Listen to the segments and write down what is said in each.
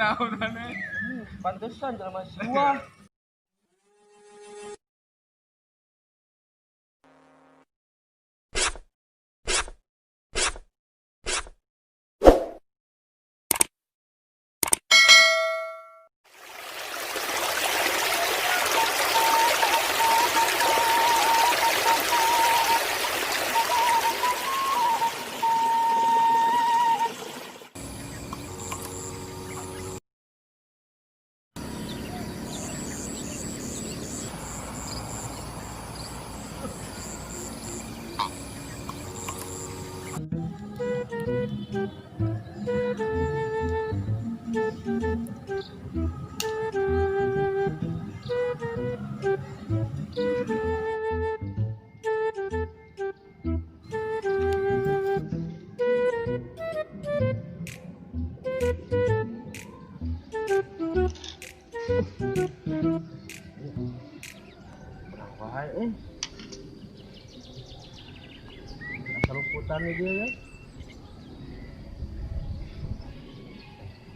Kunaon maneh? Pantesan jelema siwa. Wae euy. Salumputan dia ya.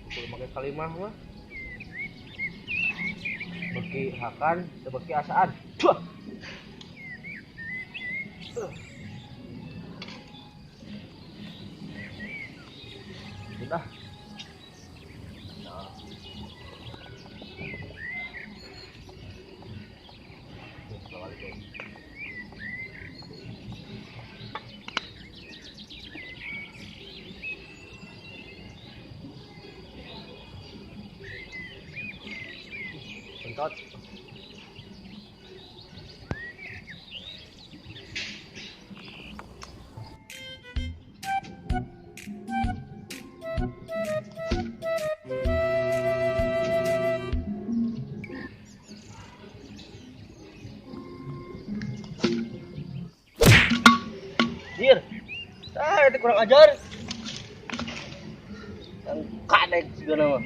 Kudu make kalimah mah. Beki hakan, teu beki asaan. Duh. Sudah. Nah. Bentot. Jir. Ah, itu kurang ajar. Yang kadek juga nama.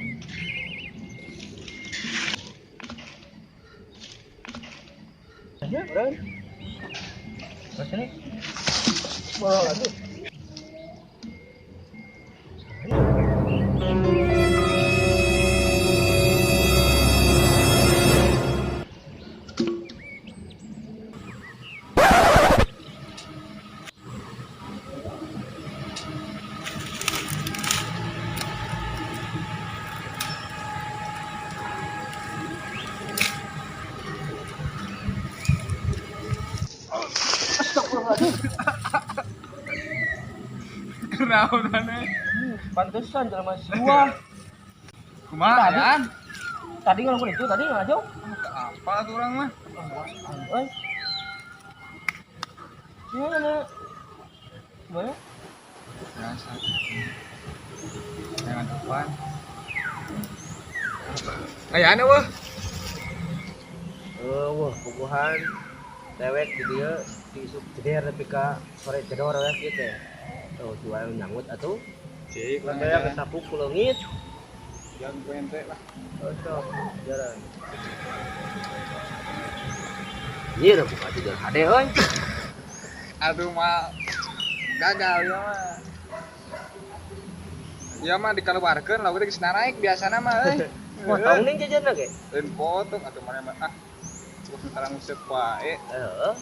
Ya, orang. Ke sini. Bawa lagi. Kunaon maneh? Pantesan jelema siwa. Kumaha ya? Tadi ngelakuin itu tadi ngajau. Apa tuh orang mah? Euy. Gimana? Gimana? Biasa. Jangan depan. Ayana wah. Wah, puguhan dewek di dieu diisup jeder nepi ka sore jedor we kieu teh. Tuh, jual nyanggut atuh. Cik, lah kayak kesapu ku leungit. Jangan ku ente lah. Oh, sok, jalan. Ieu buka tidur hade euy. Aduh mah gagal ya mah. Ya mah dikeluarkeun lauk teh geus naraek biasana mah euy. Potong ning jajanna ge. Lain potong atuh maneh mah ah. Cukup tarang useup wae. Heeh.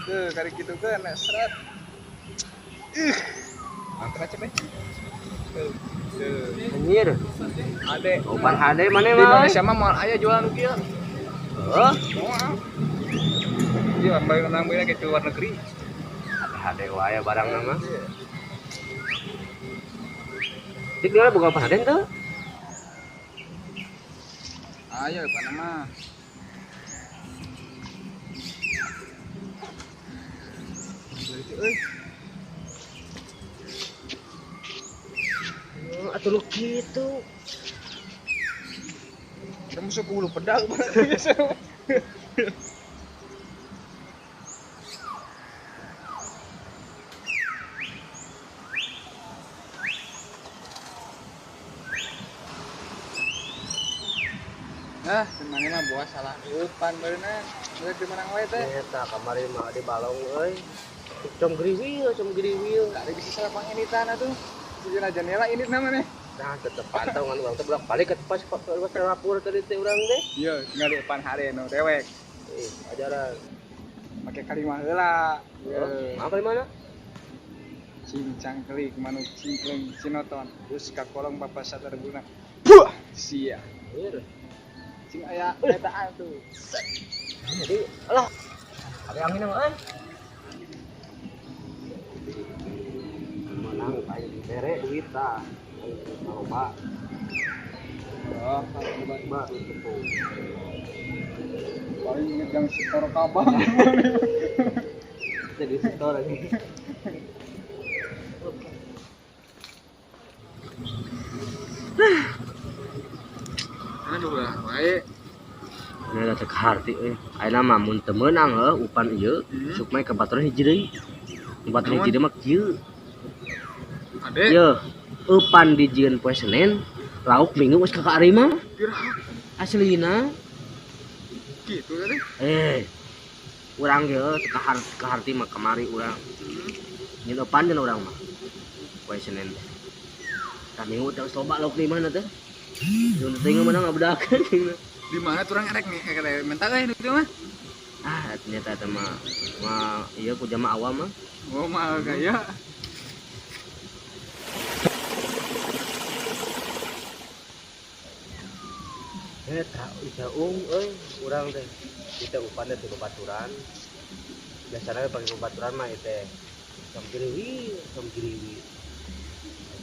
Tuh kari kitu keun seret. Mantap aja, Be. Tuh. Anjir. Ade. Opan hade maneh Di mah. Indonesia mah moal aya jualan kieu. Heeh. Moal. Iya, balik nang balik ke luar negeri. Hade wae barangna mah. Dik dia boga opan hade teu? Ayo, pan mah. Euy. Atuh lu kitu. Kamu masuk ke hulu pedang berarti. Nah, temannya mah buah salah eupan beurna. Geus di menang wae teh. Eta kamari mah di balong euy. Com geriwil, com geriwil. Tadi bisa salah panginitan atuh. Sijina jendela ini namanya. Nah, tetep pantau ngan urang teh bolak-balik ke pas pas lapor tadi teh urang teh. Iya, tinggal di depan hari nu dewek. Ajaran. Make kalimah heula. Heeh. Mah kalimahna? Cincang kelik manuk cingkleng cinoton terus ka kolong bapak sadar guna. Buah, sia. Ieu. Cing aya etaan tuh. Jadi, alah. Ada angin mah euy. Menang aing dibere duit tah. Loba. Oh, loba gitu. Paling ngejang setor kabang. Jadi setor lagi. Aduh lah, wae. Nah, teh harti euy. Ayeuna mah mun teu meunang heuh upan ieu, sok mah ka baturan hiji deui. Baturan hiji deui mah kieu. Ade. Yeuh, eupan dijieun poe Senin, lauk Minggu geus ka ari mah. Aslina. Kitu teh. Urang ge teu kaharti mah kamari urang. Nyeun eupan jeung urang mah. Poe Senin teh. Tah Minggu teh geus loba lauk di mana teh? Jeung teh meunang ngabedakeun. Di mana tuh orang erek nih, erek mentah euy itu mah. Ah, ternyata eta mah mah ieu ku jamaah awam mah. Oh, mah gaya. Tak icaung euy urang teh. Kita upan teh babaturan. Biasana pake babaturan mah ieu teh. Sam giriwi, sam giriwi.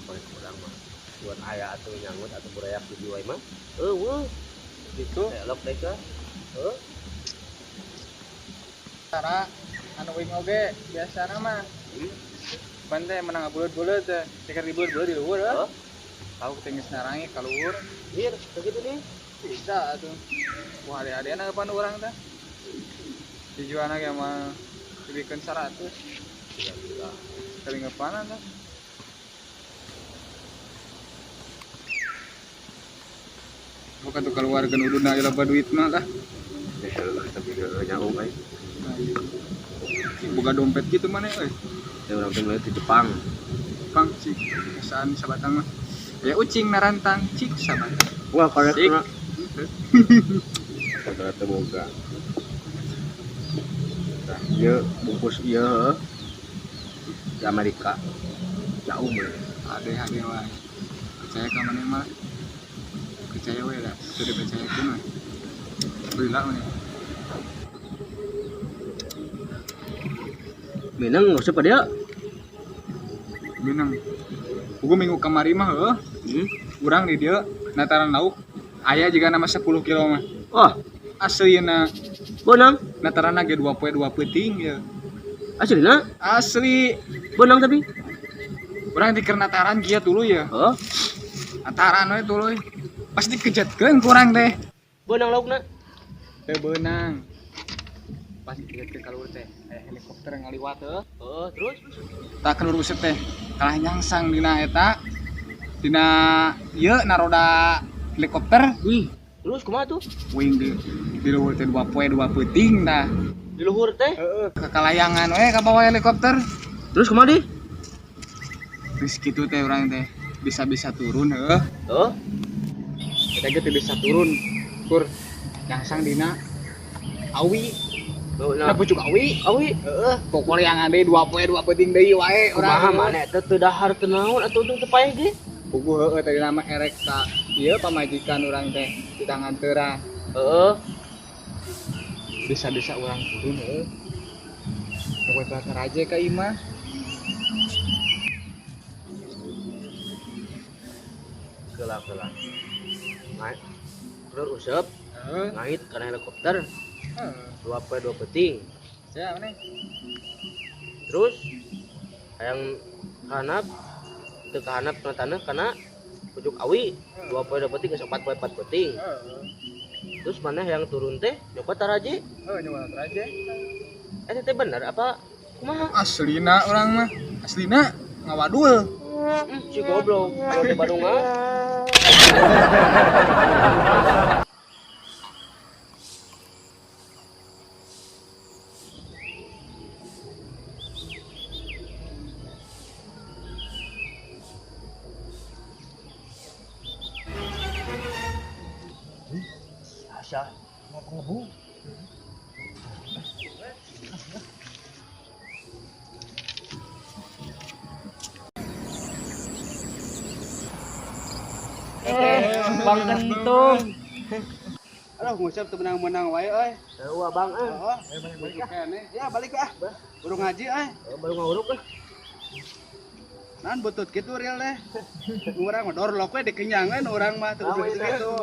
Pake urang mah. Buat aya atuh nyangut atau burayak di jiwa mah. Eueuh. Gitu. Elok teh ka. Heuh. Cara anu wing oge biasana mah. Ban teh menang buleut-buleut teh, tikar di buleut-buleut di luhur heuh. Tahu teh geus narangi ka luhur. Hier, begitu nih. Bisa atuh. Wah, ade-adeana kapan urang teh? Dijualna ge mah dibikeun 100. Gila. Sekali ngepanan teh. Bukan tuh keluarga uduna loba duit mah lah. Tapi nyaung euy. Boga dompet gitu mana euy. Teh urang teh meuli di Jepang. Jepang cik kesaan sabatang mah. Ya ucing narantang cik sabatang. Wah, korek na. Korek teh boga. Tah, ieu bungkus ieu heuh. Di Amerika. Jauh meuli. Ade-ade wae. Percaya ka maneh mah. Percaya we lah, sudah percaya ku mah. Lila mah. Minang nguseup ka dia. Minang. Pugu minggu kamari mah heuh. Urang di dieu nataran lauk aya jiga nama 10 kilo mah. Wah, aslina. Beunang? Natarana ge 2 poe 2 peuting ye. Aslina? Asli. Beunang tapi? Urang di keur nataran kieu tuluy ye. Heuh. Nataran we tuluy. Pas dikejatkeun ku urang teh. Beunang laukna? Teu beunang. Pas dikejatkeun ka luhur teh, aya helikopter ngaliwat heuh. Heuh, terus? Tah keur useup teh, kalah nyangsang dina eta. Dina ieu na roda helikopter. Wih, terus kumaha tuh? Wing di luhur teh 2 poe 2 peuting tah. Di luhur teh? Heeh, ke kalayangan we ka bawah helikopter. Terus kumaha di? Geus kitu teh urang teh bisa-bisa turun heuh. Heuh. Kita ge teu bisa turun. Kur nyangsang dina awi. Nah, Nah, pucuk awi. Awi. Heeh, pokoknya yang deui 2 poe 2 peuting deui wae Kumaha maneh teh teu dahar teu naon atuh teu paeh ge? Puguh heueuh tadi nama erek ka ieu pamajikan urang teh di tangan teurang. Heeh. Bisa-bisa urang turun heueuh. Pokoe teh raje ka imah. Keula-keula. Naik. Telur useup. Heeh. Ngait kana helikopter. Heeh. 2 poe 2 peuting. Sia maneh. Terus hayang kahanap teu kahanap kana taneuh kana pucuk awi 2 poe 2 peuting geus 4 poe 4 peuting. Heeh. Terus maneh yang turun teh nyokot taraje? Heeh, nyokot taraje. Eta teh bener apa kumaha? Aslina urang mah. Aslina ngawadul. Si goblok, kalau di Bandung mah. Asya mau pengebu. Bang Kentung. Aduh, ngusap tuh menang-menang wae euy. Eueuh abang ah. Heeh. Balik ya, balik ah. Baru ngaji euy. Baru nguruk ah. Nan butut kitu real deh. Urang mah dorlok we dikenyang we urang mah teu kudu kitu.